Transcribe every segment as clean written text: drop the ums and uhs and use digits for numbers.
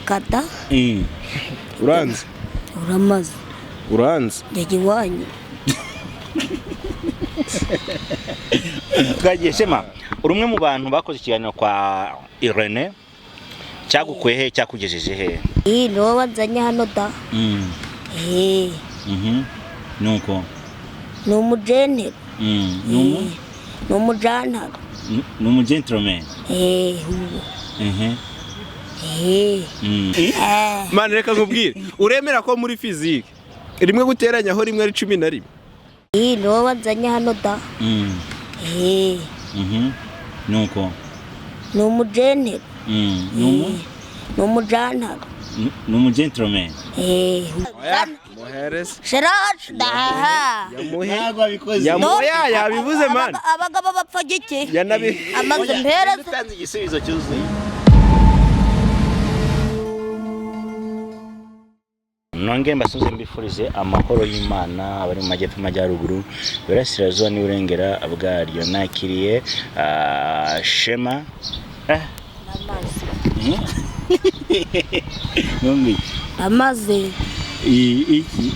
Kata. Uranzi. Uramaze. Uranzi. Njya iwanyu. Twagiye. Shema, uri umwe mu bantu bakoze ikiganiro kwa Irene, cyagukuye he, cyakugejeje he? Iyi ni wowe wanzanye hano da. Nuko Ni umujentero. Ni umu Ni umujantaro. Ni umu gentleman. Uwo. Man, reka nkubwire, uremera ko muri physique rimwe guteranyaho rimwe ari 11? Iyi ni wowe wanzanye hano da. Nuko Ni umujentero. Ni umu Ni umujantaro. Ni umu gentleman. Muhereze. Sheraje ndahaha. Yamuhe. Ntabwo abikoze. Yamuya yabivuze, man. Abagabo bapfa giki? Yanabi. Amaze mpereze. Utanze igisubizo cyuzuye. Nongere mbasubize, mbifurize amahoro y'Imana abari mu majyepfo, amajyaruguru, iburasirazuba n'iburengera bwaryo. Nakiriye Shema. Amaze. Nkumva iki? Amaze. Iki?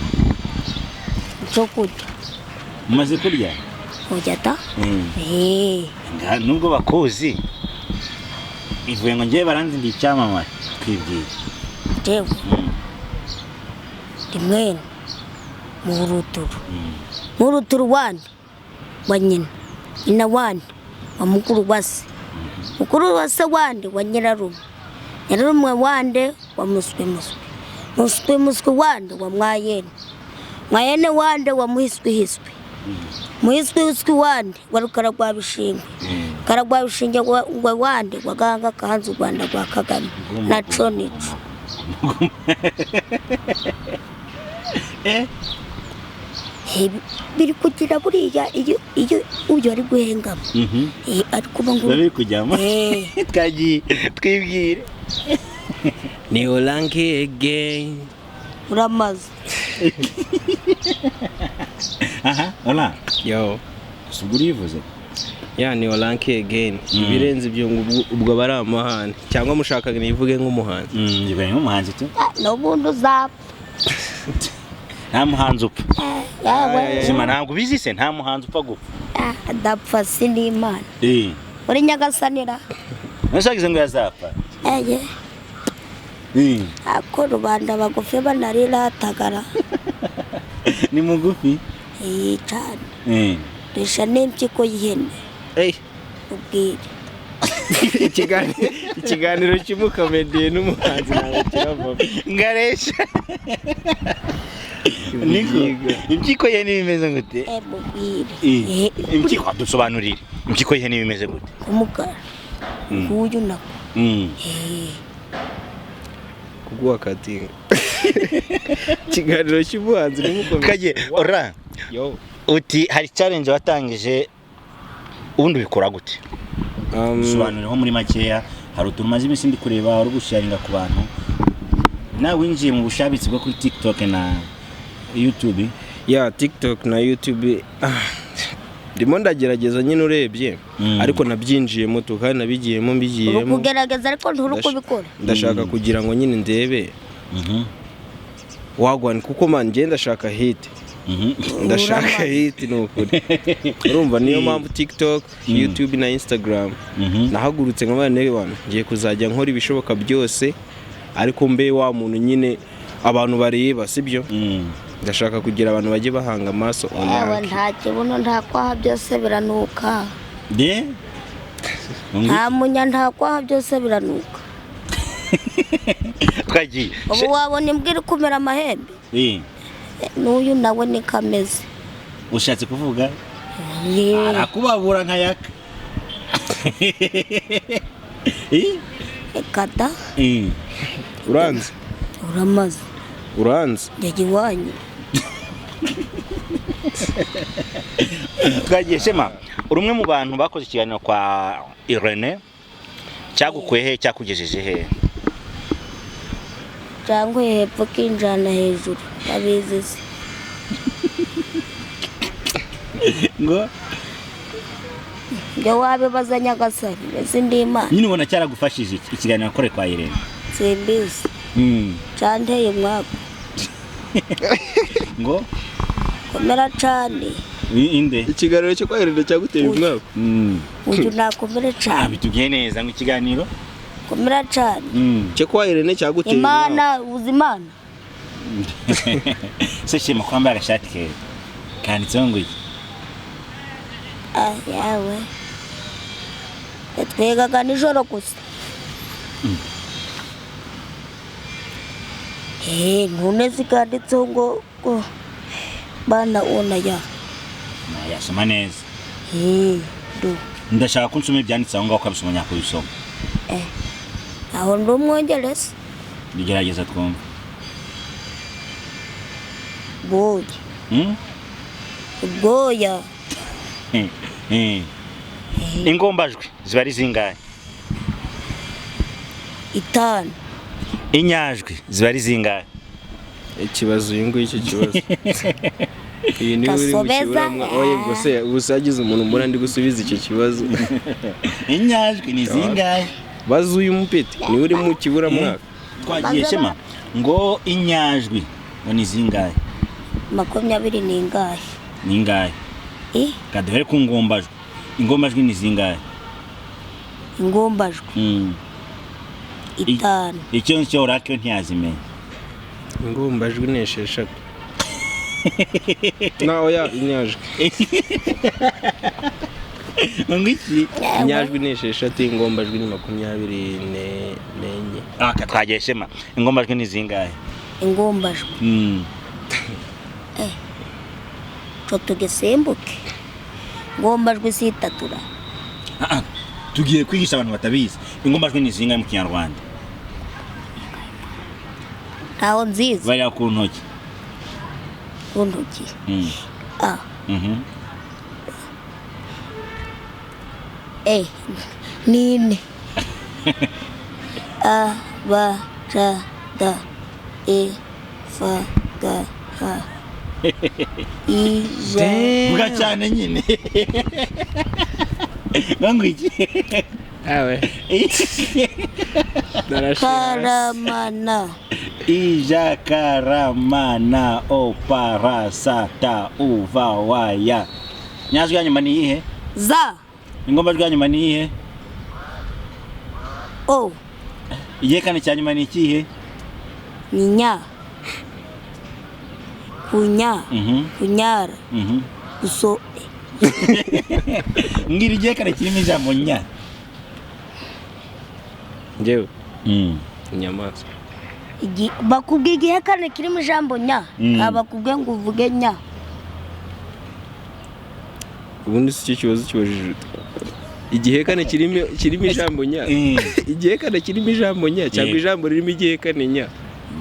Cyo kurya. Umaze kurya? Kurya da. Nubwo bakuzi, ivuye ngo ngewe baranzi, ndi icyamamare, twibwire. Jewe ndi mwene mu ruturu. Mu ruturu wande wa nyina, nyina wande wa mukuru wa se, mukuru wa se wande wa nyirarume, nyirarume wande wa muswi muswi, muswi muswi wande wa mwayene, mwayene wande wa muhiswihiswi, muhiswihiswi wande wa rukara rwa bishingwe, rukara rwa bishingwe wande wa gahanga kahanze u Rwanda rwa Kagame. Naco nico. Biri kugira buriya iyo uyu ari guhengama. Ari kuba ngo Biba biri kujyamo. Twagiye, twibwire. Ni Olanke again. Uramaze. Aha hola. Yo. Gusa ubwo urivuze. Ya, ni Olanke again. Ibirenze ibyo ngo ubwo aba ari amahane, cyangwa mushaka nivuge nk'umuhanzi? Ngiye nk'umuhanzi tu. Ah, n'ubundi uzapfa. Nta muhanzi upfa. Yawe. Shema, ntabwo ubizi se? Nta muhanzi upfa gupfa. Ah, adapfa si n'Imana. Uri Nyagasanira. Nashaka ngo yazapfa. Eye. Ako rubanda bagufi banariratagara. Ni mugufi. Cyane. Risha n'impyiko y'ihene. Ubwire. Ikiganiro cy'umukomediye n'umuhanzi ntabwo kiravamo. Ngaresha niko impyiko ye n'ibimeze gute? Mubwire. Impyiko, dusobanurire impyiko ye n'ibimeze gute? Umukara nguyu nako. Kuguha katinga ikiganiro cy'umuhanzi n'umukomediye. Kaye ora. Yo. Uti hari challenge watangije, ubundi ubikora gute? Dusobanurireho muri makeya. Hari utuntu maze iminsi ndi kureba uri gusharinga ku bantu, nawe winjiye mu bushabitsi bwo kuri TikTok na YouTube. Ya, TikTok na YouTube, ndimo ndagerageza nyine urebye. Ariko nabyinjiyemo tu, kandi nabigiyemo Uri mbigiyemo. kugerageza ariko nturi kubikora. Ndashaka kugira ngo nyine ndebe wagwan, kuko man njye ndashaka hit. Ndashaka Uramaze. hit, ni ukuri. Urumva, niyo mpamvu TikTok, YouTube na Instagram nahagurutse nka bane wana ngiye kuzajya nkora ibishoboka byose, ariko mbe wa muntu nyine abantu bareba, sibyo? Ndashaka kugira abantu bajye bahanga amaso Yawe. Olanke. Nta kibuno, nta kwaha, byose biranuka. De. Nta munya, nta kwaha, byose biranuka. Twagiye. Ubu wabona imbwa iri kumera amahembe? N'uyu nawe niko ameze. Ushatse kuvuga arakubabura nka yaka? Kata. Uranzi. Uramaze. Uranzi. Njya iwanyu. Twagiye. Shema, uri umwe mu bantu bakoze ikiganiro kwa Irene, cyagukuye he, cyakugejeje he? Cyangwa hepfo kinjana hejuru, ndabizi se. Ngo? Ibyo wabibaza Nyagasani, mbese ndi Imana? Nyine ubona cyaragufashije iki, ikiganiro wakoreye kwa Irene? Simbizi. Canteye umwaka. Ngo? Komera cane. Inde? Ikiganiro cyo kwa Irene cyaguteye umwaka? Uyu nakomere cane. Bitubwiye neza ngo ikiganiro Komera cane. Cyo kwa Irene cyaguteye umwaka? Imana, uzi Imana. Se Shema, ko wambaye agashati keza, kanditseho ngo iki? Ah, yawe, twigaga nijoro gusa. Eh, ntune zikanditseho ngo bana ona ya. Nayasoma neza. Eh, du. Ndashaka ko nsoma ibyanditse aho ngaho, ukabisoma nyakubisoma. Eh, aho ndi umwongereza. Bigerageza twumve. Bwoya. Ubwoya. Ingombajwi ziba ari zingahe? 5. Inyajwi ziba ari zingahe? Ikibazo uyu nguyu, icyo kibazo iyi niwe uri mu Gasobeza. kiburamwa. Oye, gusa gusa yagize umuntu mbona ndi gusubiza icyo kibazo. Inyajwi ni zingahe? Baza uyu mupeti, niwe uri mu kiburamwaka. Twagiye, Shema. Ngo inyajwi ngo ni zingahe? 20 n'ingahe? Ni ingahe? Eh. Kaduhere ku ngombajwi. Ingombajwi ni zingahe? Ingombajwi 5. Icyo cyo urakyo ntiyazimenya. Ingombajwi ni 6 na oya, inyajwi. Ngo iki? Inyajwi ni 6, ingombajwi ni 24. Aka twagiye, Shema. Ingombajwi ni zingahe? Ingombajwi. Co tugisimbuke, ingombajwi si itatura. Ah, ah, tugiye kwigisha abantu batabizi. Ingombajwi ni zingahe mu Kinyarwanda? Ntaho nziza. Bariya ku ntoki. Ku ntoki. A. E, nine. A, B, C, D, E, F, G, H, I, J. Vuga cyane nyine. Ngo iki? Awe. Karamana. Ija karamana o parasata uva waya. Inyajwi ya nyuma ni iyihe? Za. Ingombajwi ya nyuma ni iyihe? O. Igihekane cya nyuma ni ikihe? Ni nya. Kunya. Kunyara. Guso. Mbwira igihekane kirimo ijambo nya. Njyewe? Inyamaswa. Bakubwiye igihekane kirimo ijambo nya. Bakubwiye ngo uvuge nya. Ubundi si cyo kibazo kibajije ute? Igihekane kirimo ijambo nya. Igihekane kirimo ijambo nya cyangwa ijambo ririmo igihekane nya?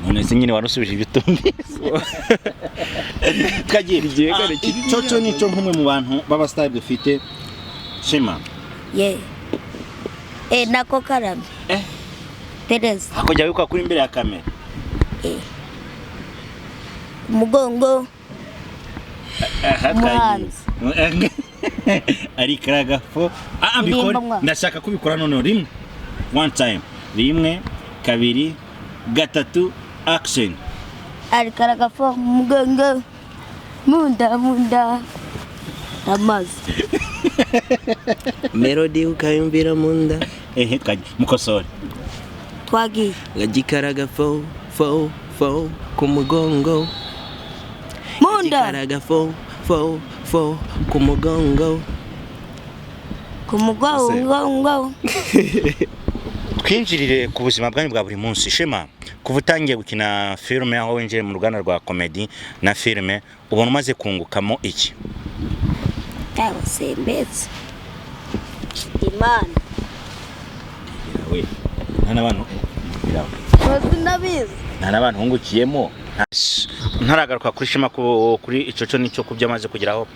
None se nyine warusubije ibyo utumvise. Twagiye. Igihekane kirimo Icyo cyo nicyo nk'umwe mu bantu b'abasitari dufite, Shema. Ye. Eh, nako karame. Pereza. Hakujya wikwa kuri imbere ya kamera. Umugongo. Umuhanzi. Ari karagafo. Ah, mbikore. Ndashaka kubikora noneho rimwe. One time. 1 2 3 action. Ari karagafo umugongo. Munda munda. Amazi. Melody ukayumvira munda. Ehe, twagiye mukosore. Twagiye. Ngagikaraga fo fo fo ku mugongo. Munda. Ngagikaraga fo fo fo ku mugongo. Ku mugongo. Twinjirire ku buzima bwanyu bwa buri munsi. Shema, kuva utangiye gukina filime, aho winjiye mu ruganda rwa comedy na filime, ubona umaze kungukamo iki? Yawe sembetse. Imana. We, nta n'abantu Sinabizi. Nta n'abantu hungukiyemo. Ntaragaruka kuri Shema kuri ico cyo nicyo kubyo amaze kugeraho.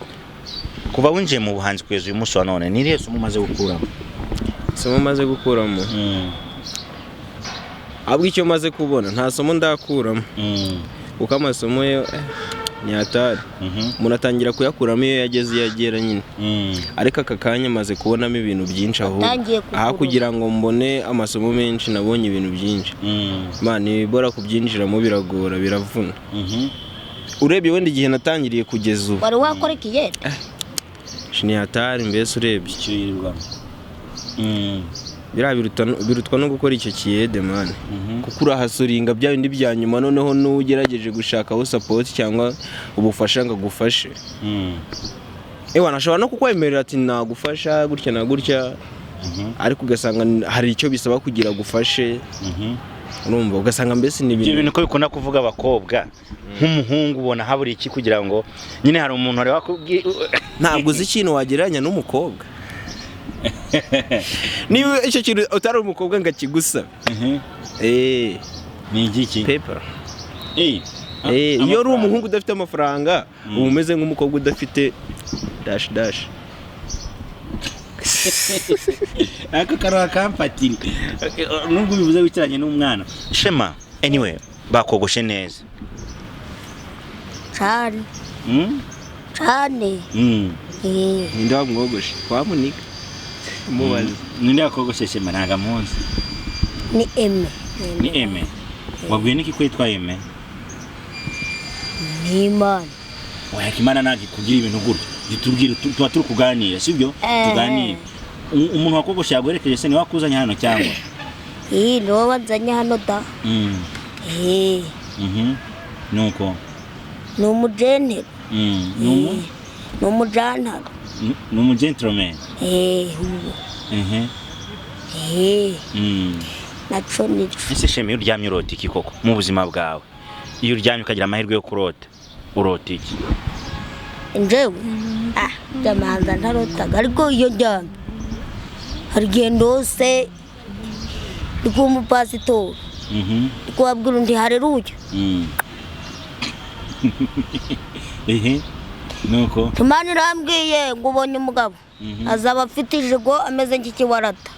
Kuva winjiye mu buhanzi kugeza uyu munsi wa none, ni irihe somo umaze gukuramo? Somo maze gukuramo. Ahubwo icyo maze kubona nta somo ndakuramo. Kuko amasomo yo Ni hatari. Umuntu atangira kuyakuramo iyo yageze iyo agera nyine. Ariko aka kanya maze kubonamo ibintu byinshi ahubwo. Atangiye kugurura. Aha kugira ngo mbone amasomo menshi, nabonye ibintu byinshi. Man, ibora kubyinjiramo biragora, biravuna. Urebye wenda igihe natangiriye kugeza ubu, Wari wakora ikiyede? Ni hatari mbese urebye. Icyo yirirwamo. Biriya birutwa no gukora icyo kiyede, man, kuko urahasuringa bya bindi bya nyuma, noneho n'ugerageje gushakaho support cyangwa ubufasha ngo agufashe, ewa nashobora no kukwemerera ati nagufasha gutya na gutya, ariko ugasanga hari icyo bisaba kugira agufashe. Urumva, ugasanga mbese ni Ibyo ibintu bintu ko bikunda kuvuga abakobwa, nk'umuhungu ubona habura iki kugira ngo nyine hari umuntu wari wakubwiye? Ntabwo uzi ikintu wagereranya n'umukobwa. Niba icyo kintu utari umukobwa ngo akigusabe, Ni igiki? Paper. Eh, Iyo uri amafaranga. umuhungu udafite amafaranga, uba umeze nk'umukobwa udafite dash dash. Ako karuha kamfatire nubwo ubivuze wicaranye n'umwana. Shema, anyway, bakogoshe neza. Cyane. Cyane. Ninde wamwogoshe? Wamunika mubaze. Ninde wakogoshe Shema? Ntabwo amuzi. Ni Eme. Ni Eme? Wabwiye n'iki ko yitwa Eme? Ni Imana. Oya, Imana ntabwo ikugira ibintu gutyo. Jya utubwire, tuba turi kuganira, sibyo? Tuganire. Umuntu wakogoshe yaguherekeje se, niwe wakuzanye hano cyangwa? Iyi ni wowe wanzanye hano da. Nuko Ni umujentero. Ni umu Ni umujantaro. Ni umu gentleman. Uwo. Naco nico. Ese Shema, iyo uryamye urota iki koko mu buzima bwawe? Iyo uryamye ukagira amahirwe yo kurota, urota iki? Njyewe byamanza ntarotaga, ariko iyo ndyamye hari igihe ndose ndi kuba umupasitori, ndi kubabwira undi hareruya. Ehe, nuko Imana irambwiye ngo ubonye umugabo azaba afite ijigo ameze nk'ikiwarata.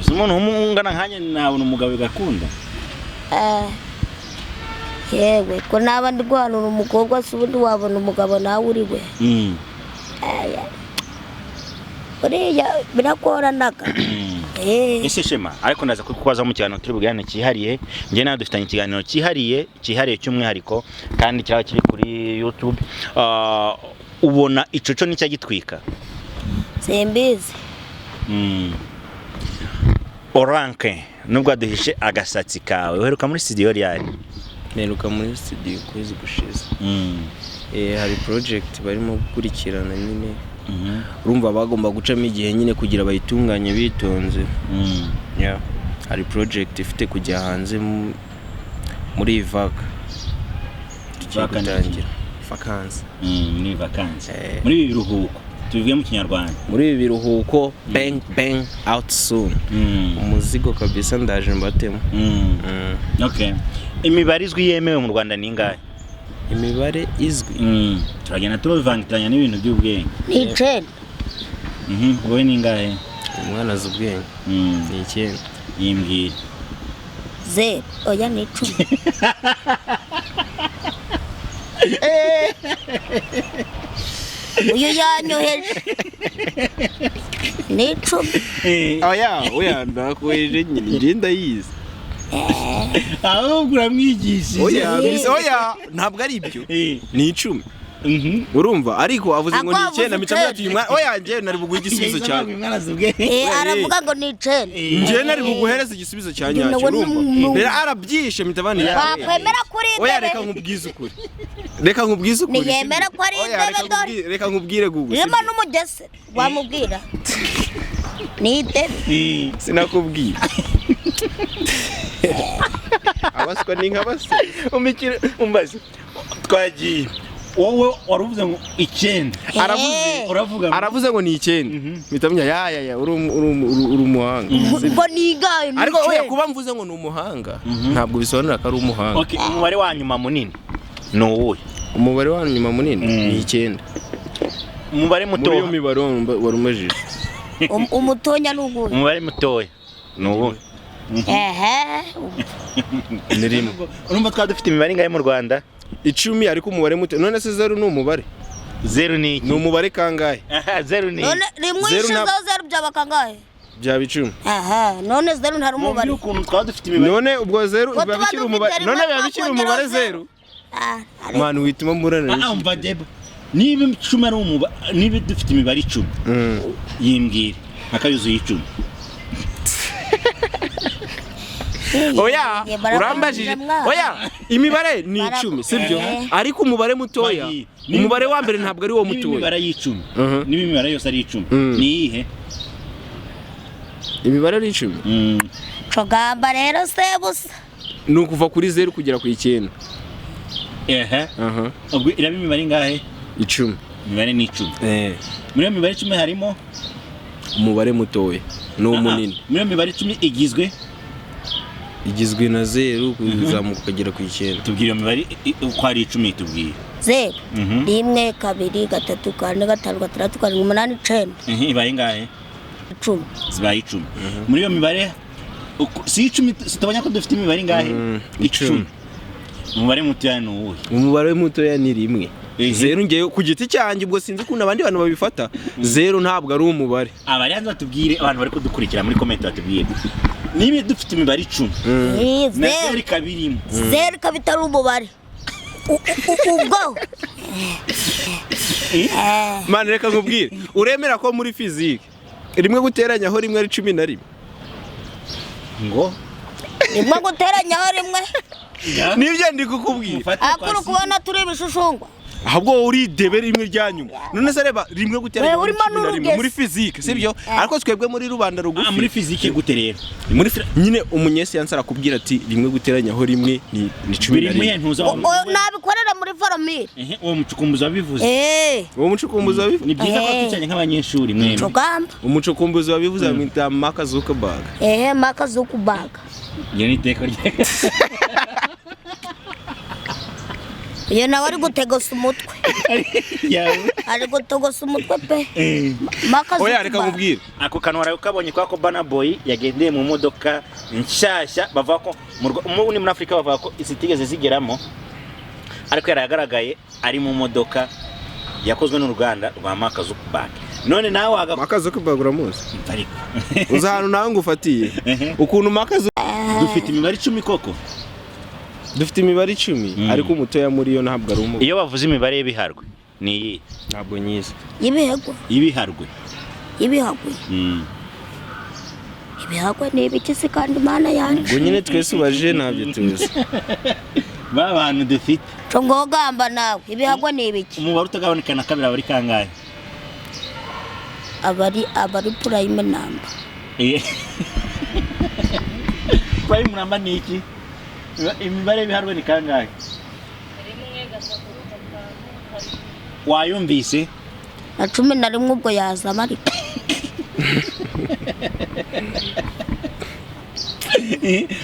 Uzi umuntu ungana nkanjye nabona umugabo bigakunda? Yewe, ko naba ndi guhanura umukobwa se, ubundi wabona umugabo nawe uri we? Buriya biragoranaga. Ese Shema, ariko ndaza kukubaza mu kiganiro turi buganire cyihariye. Njye nawe dufitanye ikiganiro cyihariye, cyihariye cy'umwihariko, kandi kiraba kiri kuri YouTube. Ubona ico cyo nicyo gitwika? Simbizi. Oranke, nubwo waduhishe agasatsi kawe, uheruka muri studio ryari? Mperuka muri studio ukwezi gushize. Hari project barimo gukurikirana nyine. Urumva bagomba gucamo igihe nyine kugira bayitunganye bitonze. Yeah. Hari project ifite kujya hanze muri iyi vaka tugiye Vaka ni iki? gutangira, vakansi. Muri vakansi. Eh. Muri ibi biruhuko, tubivuge mu Kinyarwanda. Muri ibi biruhuko, bang bang, out soon. Umuzigo kabisa, ndaje mbatemo. Okay. Imibare izwi yemewe mu Rwanda ni ingahe? Imibare izwi? Turagenda tubivangitiranya n'ibintu by'ubwenge. Ni 9. Wowe ni ingahe? Umwana azi ubwenge. Ni 9. Yimbwira. 0, oya, ni 10. Uyu yanyoheje, ni 10. Oya, oya, ndakoheje nyine, njye ndayizi. Ahubwo uramwigishije. Oya, oya, ntabwo ari ibyo. Ni 10. Urumva, ariko avuze ngo ni Ako 9 avuze mpita mvuga ati uyu mwana, oya, njye nari buguhe igisubizo cyanjye. Umwana azi ubwenge. Aravuga ngo ni 9. Njye nari buguhereze igisubizo cya nyacyo. Nawe ni Urumva rero arabyishe, mpita bani. Wakwemera kuri Oya, intebe. reka nkubwize ukuri, reka nkubwize ukuri. Ntiyemera ko ari Oya, intebe, reka dore. Reka nkubwire Gugu, Irimo sibyo? n'umugese wamubwira ni intebe. Sinakubwiye abaswa ni nk'abaswa. Umikire umbaze. Twagiye. Wowe wari uvuze ngo 9. Aravuze. Uravuga ngo Aravuze ngo ni 9, mpita menya ya ya ya, uri umuhanga. Ngo ni ingahe? Ni Ariko oya, 9. kuba mvuze ngo ni umuhanga ntabwo bisobanura ko ari umuhanga. Okay, umubare wa nyuma munini ni uwuhe? Umubare wa nyuma munini ni 9. Umubare Muri iyo mutoya? mibare wari umajije. Umutonya ni uwuhe? Umubare mutoya ni uwuhe? Ehe. Ni 1. Urumva twaba dufite imibare ingahe mu Rwanda? Icumi, ariko umubare muto. None se zeru ni umubare? Zeru ni iki? Ni umubare kangahe? Aha, zeru ni None rimwe Zeru ishizeho zeru byaba kangahe? Byaba 10. Aha, none zeru ntari mu umubare. Ukuntu twaba dufite imibare. None ubwo zeru Ko biba tuba bikiri dufite umubare? rimwe None biba bikiri twakongeraho umubare zeru? Ah, ariko Manu, wituma mburana Ah, n'iki? umva Debo, niba 10 ari umubare, niba dufite imibare 10, yimbwire mpaka yuzuye 10. Oya, Ye, barakumbwira urambajije. mwana. Oya, imibare ni 10, sibyo? Ariko umubare mutoya, Bayi. umubare wa mbere ntabwo ari wo Niba mutoya. imibare y'icumi, Mhm. niba imibare yose ari 10, ni iyihe? Imibare ari 10. Cogamba rero sebusa. Ni ukuva kuri zeru kugera ku 9. Ehe. Aha. Ubwo iraba imibare ingahe? 10. Imibare ni 10. Muri iyo mibare 10 harimo Umubare mutoya ni umunini. Ah, muri iyo mibare 10 igizwe Igizwe na zeru kuzamuka ukagera ku 9. Tubwire iyo mibare uko ari 10, tubwire. 0, Mhm. 1, 2, 3, 4, 5, 6, 7, 8, 9. Ehe, ibaye ingahe? 10. Zibaye 10. Muri iyo mibare si 10, tubonye ko dufite imibare ingahe? 10. Umubare mutoya ni uwuhe? Umubare mutoya ni 1. Ehe. Zeru ngewe ku giti cyanjye, ubwo sinzi ukuntu abandi bantu babifata, zeru ntabwo ari umubare. Abari hanze batubwire, abantu bari kudukurikira muri comment batubwire, niba dufite imibare 10 Eh, na zeru zeru. ikaba irimo. Zeru ikaba itari umubare. Ubwo. Mani, reka nkubwire, uremera ko muri fizike 1 guteranyaho 1 ari 11? Ngo 1 guteranyaho 1. Nibyo ndi kukubwira. Mufate Akuru kwasi. kubona turi ibishushungwa. Ahubwo wowe uridebe 1 rya nyuma. None se reba, 1 guteranyaho Wewe urimo 11 n'urugezi. muri fizike, sibyo? Ariko twebwe muri rubanda Ah, muri rugufi, fizike gute rero? Muri nyine umunyesiyansi arakubwira ati 1 guteranyaho 1 ni Biri muhe 11. ntuza Nabikorera muri foromire. Ehe, uwo mucukumbuzi wabivuze. Eh, Uwo mucukumbuzi wabivuze. Ni byiza ko Eh. twicaranye nk'abanyeshuri mwembi. Cogamba. Umucukumbuzi wabivuze bamwita Mark Zuckerberg. Ehe, Mark Zuckerberg. Iyo ni iteka rye. Iyo nawe ari gutegosa umutwe. Yawe. Ari gutogosa umutwe pe. Eh. Mark Oya, reka Zuckerberg. nkubwire. Ako kantu warakabonye kwa ko Burna Boy yagendeye mu modoka nshyashya, bavuga ko mu muri Afurika bavuga ko zitigeze zigeramo, ariko yaragaragaye ari mu modoka yakozwe n'uruganda rwa Mark Zuckerberg. None nawe waga Mark Zuckerberg uramuzi? Ariko Uzi ahantu nawe ngufatiye ukuntu Mark Zuckerberg. Dufite imibare 10 koko? Dufite imibare 10, ariko umutoya muri yo ntabwo ari umubare. Iyo bavuze imibare y'ibiharwe ni iyi? Ntabwo nyizi. Y'ibihegwa. Y'ibiharwe. Y'ibihagwe. Ibihagwe ni ibiki se kandi Mana yanje? Ubwo nyine twese ubajije ntabyo tuzi. Ba bantu dufite. Co ngogamba nawe, ibihagwe ni ibiki? Umubare utagabanuka na kabiri aba ari kangahe? Abari prime number. Prime number ni iki? Imibare y'ibiharwe ni kangahe? Wayumvise? Na 11 ubwo yazama ariko.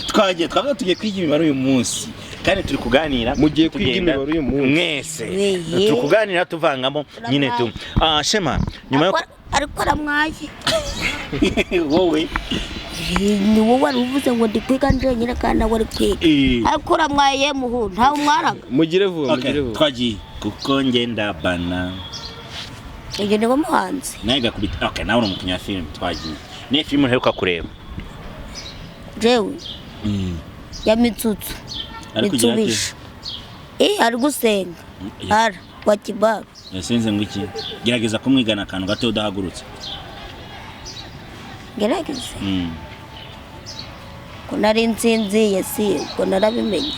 Twagiye twavuga tugiye kwiga imibare uyu munsi, kandi turi kuganira. Mugiye kwiga tugenda imibare uyu munsi. Mwese Weye. turi kuganira tuvangamo nyine tu Shema, nyuma yo Ariko aramwaye. Wowe. Ni wowe wari uvuze ngo ndi kwiga njyenyine kandi nawe ari kwiga. Ariko uramwaye muhu, ntawe umwaraga. Mugire vuba, Okay, mugire vuba. twagiye kuko ngenda bana. Ibyo ni bo muhanzi. Nawe gakubita. Okay, nawe uri umukinnyi wa filime, twagiye. Niyo filime uheruka kureba? Jewe ya mitsutsu. Ari kugira ate? Mitsubisha. Ari gusenga. Ara wa kibaru. Yasenze ngo iki? Gerageza kumwigana akantu gato udahagurutse. Gerageze. Ko nari nsinziye si ubwo narabimenye.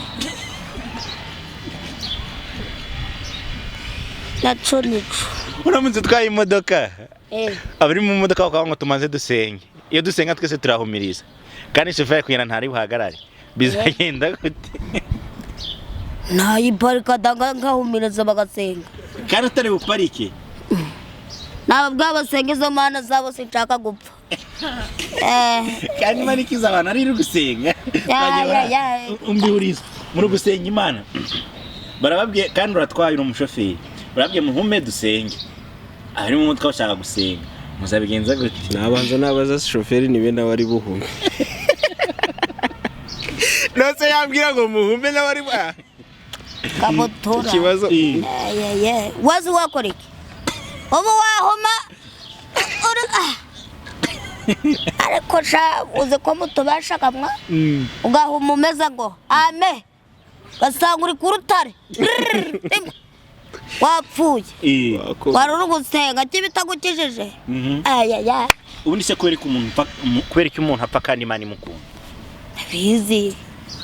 Naco nico. Uramutse utwaye imodoka, abari mu modoka bakavuga ngo tumaze dusenge, iyo dusenga twese turahumiriza, kandi shoferi kugira ntari buhagarare, bizagenda gute? Nayiparika danga nkahumiriza bagasenga. Kandi utari buparike. Nababwira basenga izo mana zabo, sinshaka gupfa. Kandi Imana ikiza abantu ari iri gusenga. Ya, ya, ya. Umbihuriza muri gusenga Imana, barababwiye kandi uratwaye uri umushoferi, barababwiye muhume dusenge, abari mu mutwe bashaka gusenga, muzabigenza gute? Nabanza nabaza shoferi nibe nawe ari buhume. Nose yambwira ngo muhume nawe ari Kabutura. Ikibazo. Ayeye, wazi wakora iki? Ubu wahoma ariko sha uzi ko mutubashaga mwa ugahuma umeze ngo ame, ugasanga uri ku rutare. Rrrr, wapfuye. Wari uri gusenga kibitagukijije. Ayaya. Ubundi se kubera ko umuntu kubera ko umuntu apfa kandi Imana imukunda? Bizi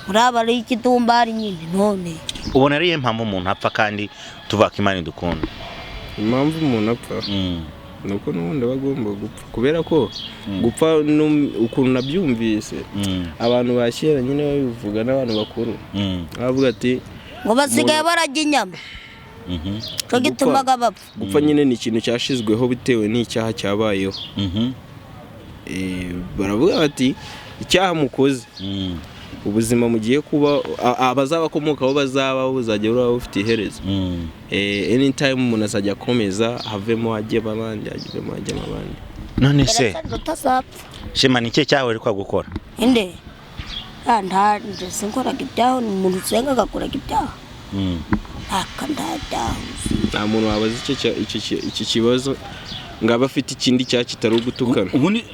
uraba ari ikidumbari nyine none. Ubona ariyo mpamvu umuntu apfa kandi tuvuga ko Imana idukunda? Impamvu umuntu apfa ni uko n'ubundi aba agomba gupfa, kubera ko gupfa ukuntu nabyumvise abantu ba kera nyine babivuga n'abantu bakuru, bavuga ati ngo basigaye bararya inyama, cyo gitumaga bapfa. Gupfa nyine ni ikintu cyashizweho bitewe n'icyaha cyabayeho. Baravuga bati icyaha mukoze, ubuzima mugiye kuba abazabakomokaho bazabaho buzajya buba bufite iherezo. Anytime umuntu azajya akomeza havemo hajyemo abandi, hajyemo hajyemo abandi. None se Birasa utazapfa. Shema, ni ikihe cyaha wari gukora? Inde? Ah, nta nje sinkoraga ibyaha, umuntu usenga agakoraga ibyaha. Aka nta byaha. Nta muntu wabaza icyo kibazo ngo abe afite ikindi cyaha kitari ugutukana. Ubundi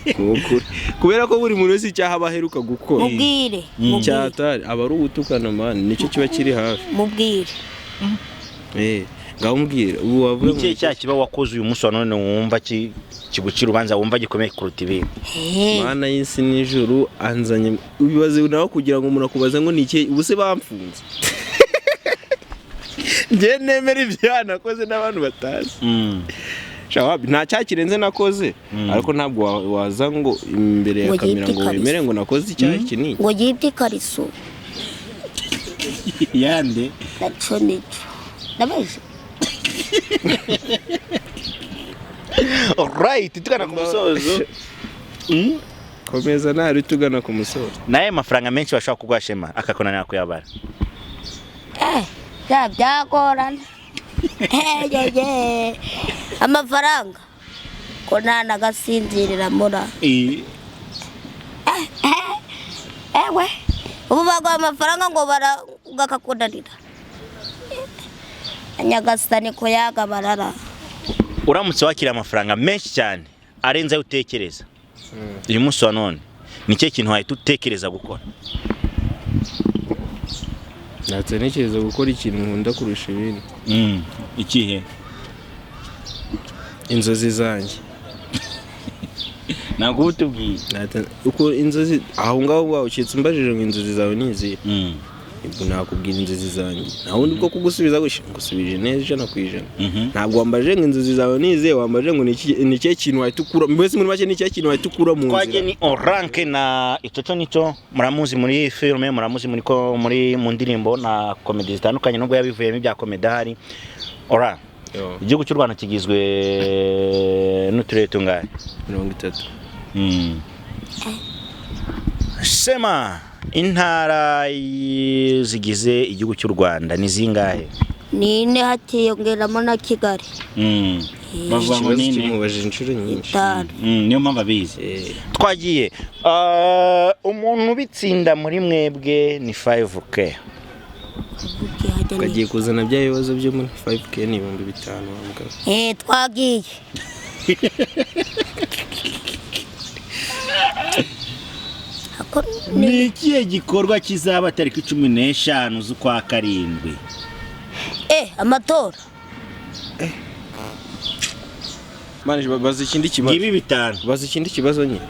Ni ukuri, kubera ko buri muntu wese icyaha aba aheruka gukora Mubwire, mubwire, cyatari aba ari ugutukana, man, nicyo kiba kiri hafi. Mubwire. Ngaho mbwira ubu wavuga Ni ngo ikihe cyaha kiba wakoze uyu munsi wa none wumva kigucira urubanza, wumva gikomeye kuruta ibindi? Mana y'isi n'ijuru, anzanye ubibaze nawe kugira ngo umuntu akubaze ngo ni ikihe. Ubu se bamfunze, njye nemera ibyaha nakoze n'abantu batazi. Shawabi, nta cyaha kirenze nakoze, ariko ntabwo waza ngo imbere ya Ngo kamera yibye ngo ikariso. wemere ngo nakoze icyaha iki n'iki. Ngo yibye ikariso. Yande? Naco nico. Ndabeje. Alright, tugana ku musozo. Komeza ntari tugana ku musozo. Naye mafaranga menshi bashobora kuguha Shema akakunanira kuyabara? Bya byagorana. Eyeye. Amafaranga ko nta nagasinzirira mura. Ewe, ubu baguha amafaranga ngo bara gakakunanira. Nyagasani ko yagabarara. Uramutse wakira amafaranga menshi cyane arenze ayo utekereza uyu munsi wa none, ni ikihe kintu wahita utekereza gukora? Ntatse ntekereza gukora ikintu nkunda kurusha ibindi. Ikihe? Inzozi zanjye. Ntabwo uba utubwiye. Uko inzozi aho ngaho wawucitse umbajije ngo inzozi zawe ni izihe, ubwo nakubwira inzozi zanjye, nta wundi bwo kugusubiza gutya ngusubije neza 100%. Ntabwo wambajije ngo inzozi zawe ni izihe, wambajije ngo ni ikihe kintu wahita ukura, mbese muri make ni ikihe kintu wahita ukura mu Twagiye. nzira. Ni Oranke na Icoco Nico, muramuzi muri filime, muramuzi muri ko muri mu ndirimbo na comedy zitandukanye, nubwo yabivuyemo ibya comedy ahari. Ora, Yo, igihugu cy'u Rwanda kigizwe n'uturere tungahe? 30. Shema, intara zigize igihugu cy'u Rwanda ni zingahe? Ni ine hakiyongeramo na Kigali. Bavuga ngo Ikibazo ni ine. kimubajije inshuro nyinshi. 5. Niyo mpamvu abizi. Twagiye. Umuntu ubitsinda muri mwebwe ni 5K. Twagiye kuzana bya bibazo byo muri 5K, ni 5000 wa mugabo. Twagiye. Ako Ni ikihe gikorwa kizaba tariki 15 z'ukwa karindwi? Amatora. Manje baza ikindi kibazo. Ngibi 5. Baza ikindi kibazo nyine.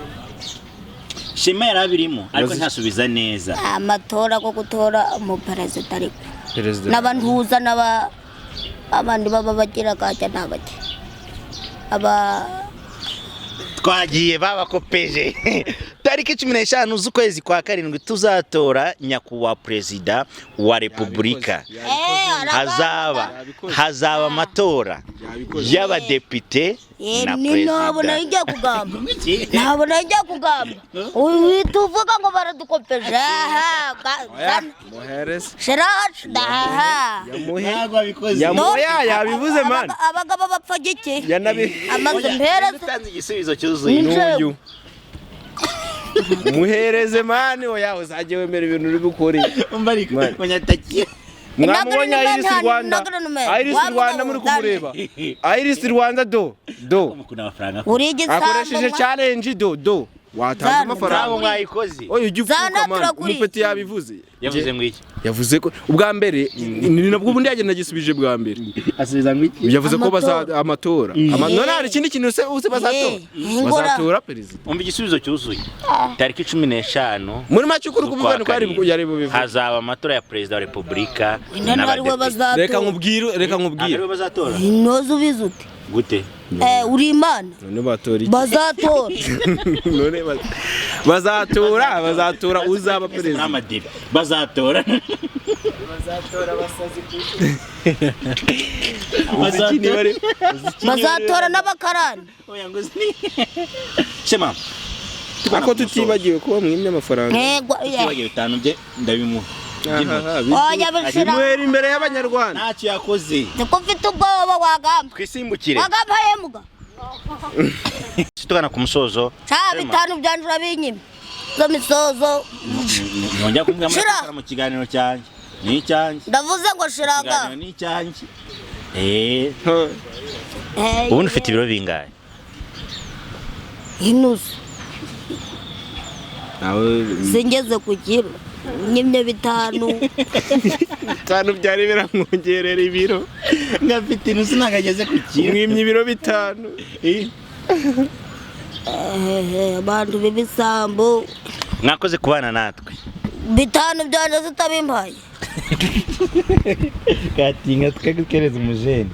Shema yari abirimo ariko Bazi- ntasubiza neza. Amatora go gutora umuperezida ariko. Perezida. N'abantuza n'aba abandi baba bagira gajya n'abake. Aba Twagiye, babakopeje. Tariki 15 z'ukwezi kwa karindwi tuzatora nyakubahwa perezida wa repubulika. Hazaba amatora Yabikoze. y'abadepite na ni ntabwo perezida. nayo njya kugamba. Ntabwo nayo njya kugamba. Uhita uvuga ngo baradukopeje. Aha. Muhereze. Shirash ndahaha. Yamuhe. Ntabwo abikoze. Yamuhe yabivuze man. Abagabo bapfa giki? Yanabi. Amazu mpereza. Utanze igisubizo cyuzuye. Ni- N'uyu. Muhereze man, oya, uzajye wemera ibintu uri bukore. Umva ariko. Man. Munyatakiye. Mwamubonye Nagara Iris numero, Rwanda? nagara numero. Iris Wa Rwanda mugabo, muri kumureba, Iris Rwanda, do do. Mukunda amafaranga. Uri igisambo. Akoresheje challenge, do do, watanze Zana. Ntabwo amafaranga. mwayikoze. Oya, ujya Zana, upfuka man. turakuriye. Umupeti yabivuze. Yavuze ngo iki? Yavuze ko ubwa mbere ni nabwo ubundi yagenda agisubije bwa mbere. Asubiza ngo iki? Yavuze ko baza Amatora. amatora. None hari ikindi kintu se uzi bazatora? Eh, ingora. Bazatora perezida. Umva igisubizo cyuzuye. Tariki 15 Muri make, ukuri z'ukwa kubivuga niko yari karindwi, yari bubivuge. hazaba amatora ya perezida wa repubulika None ari we n'abadepite. bazatora? Reka nkubwire, reka Ntabwo nkubwire. ariwe bazatora. Ntozi ubizi ute? Gute? Eh, uri Imana? None batora iki? Bazatora. None bazatora uzaba perezida. N'amadebe bazatora. Bazatora abasazi ku Uzi iki niba Bazatora n'abakarani. Oya, ngo Shema. Ako tutibagiwe kuba mwimye amafaranga. Ntego. Tutibagiwe bitanu bye, ndabimuha. Ahaha, Oya, bishira. bimuhera imbere y'Abanyarwanda. Ntacyo yakoze. Niko mfite ubwoba wagamba. Twisimbukire. Wagamba yemuga. Tugana ku musozo. Ca bitanu byanje urabinyima. Zo misozo. Nongera kumbwira Shira. muri mu kiganiro cyanjye ni icyanjye. Ndavuze ngo shiraga. Ikiganiro ni icyanjye. Eh, Eh, ubundi ufite ibiro bingahe? Inusu. Nawe. Singeze ku kiro. Nyimye bitanu. Bitanu byari biramwongerera ibiro. Ngafite inusu, ntabwo ageze ku kiro. Mwimye ibiro 5. Eh, abantu b'ibisambo. Mwakoze kubana natwe. Bitanu byanje zitabimpaye. Katinga tukagukereza umujene.